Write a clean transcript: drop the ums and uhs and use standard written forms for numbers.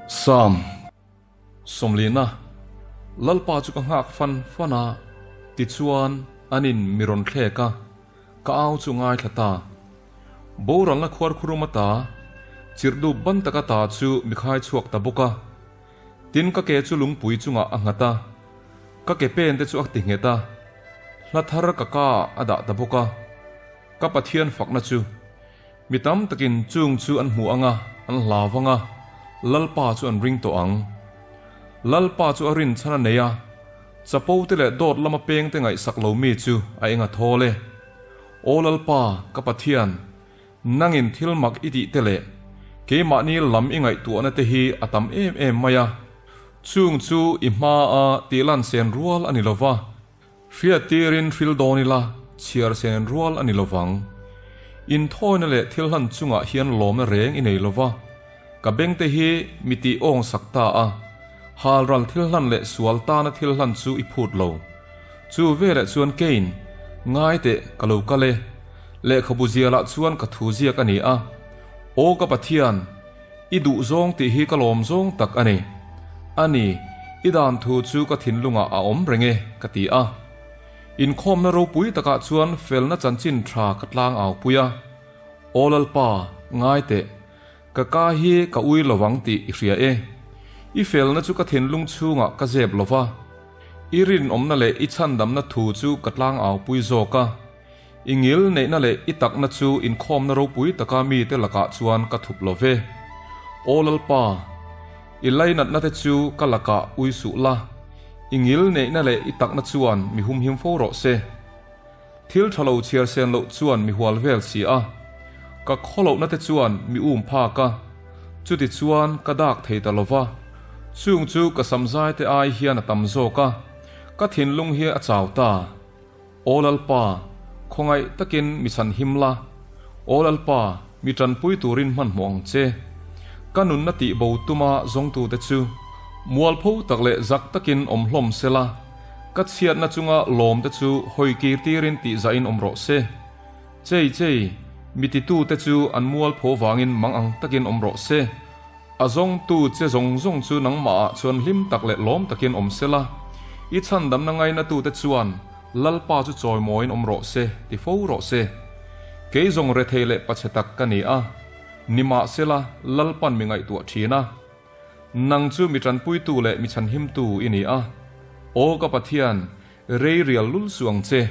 Sam Sawmlina, Lalpa chu ka nghak fan fan a, tichuan anin mi rawn thlek a, ka au chu ngaithla ta. Boralna khuarkhurum ata, chirhdup ban taka ta chu mi khai chhuak ta bawk a. Tin ka ke chu lungpui chungah a nghat a, ka ke pen te chu a ti nghet a, hla thar ka ka ah a dah ta bawk a. Ka Pathian fakna chu mi tam takin chung chu an hmu ang a, an hlau ang a, Lalpa chu an ring tawh ang. Lalpa chu a rin chhan a nei a, chapo te leh dawt lama peng te ngaihsak lo mi chu a eng a thawl e. Aw Lalpa, ka Pathian, Nangin thil mak i tih te leh keimahni lam i ngaihtuahna te hi a tam em em mai a, chung chu i hmaa tihlan sen rual a ni lo va, hriattirin hril dawn ila chhiar sen rual a ni lo vang. Inthawina leh thil hlan chungah hian lawmna reng i nei lo va, ka bengte hi mi tih awng sak ta a, halral thil hlan leh sual tana thil hlan chu i phut lo. Chu veleh chuan Cain, Ngai teh, ka lo kal e. Lehkhabu zialah chuan ka thu ziak a ni a. Aw ka Pathian, i duh zawng tih hi ka lawm zawng tak a ni. A ni, i dan thu chu ka thinlungah a awm reng e, ka ti a. Inkhawmna ropui takah chuan felna chanchin tha ka tlang au pui a. Aw Lalpa, ngai teh, ka ka hi ka ui lovang tih i hria e. I felna chu ka thinlung chhungah ka zep lova. I rinawmna leh i chhandamna thu chu ka tlang au pui zawk a. I ngil neihna leh i takna chu inkhawmna ropui taka mite lakah chuan ka thup lo ve. Aw Lalpa, i lainatna te chu ka lakah ui suh la, i ngil neihna leh i takna chuan mi humhim fo rawh se. Thil tha lo chhiar sen loh chuan mi hual vel si a, ka khawlohna te chuan mi um phak a, chuti chuan ka dak thei ta lo va. Chung chu ka samzai te ai hian a tam zawk a, ka thinlung hi a chau ta. Aw Lalpa, khawngaih takin mi chhan him la. Aw Lalpa, mi tanpui turin hmanhmawh ang che. Ka nunna tih bo tuma zawngtute chu mualpho tak leh zak takin awm hlawm se la, ka chhiatna chunga lawmte chu hawi kir tirin tihzahin awm rawh se. Chei chei, mi titute chu an mualpho vangin mang ang takin awm rawh se. A zawngtu che zawng zawng chu nangmahah chuan hlim tak leh lawm takin awm se la, i chhandamna ngainatute chuan Lalpa chu chawimawiin awm rawh se ti fo rawh se. Kei zawng rethei leh pachhe tak ka ni a, nimahsela Lalpan mi ngaihtuah thin a. Nang chu mi tanpuitu leh mi chhanhimtu i ni a. Aw ka Pathian, rei rial lul suh ang che.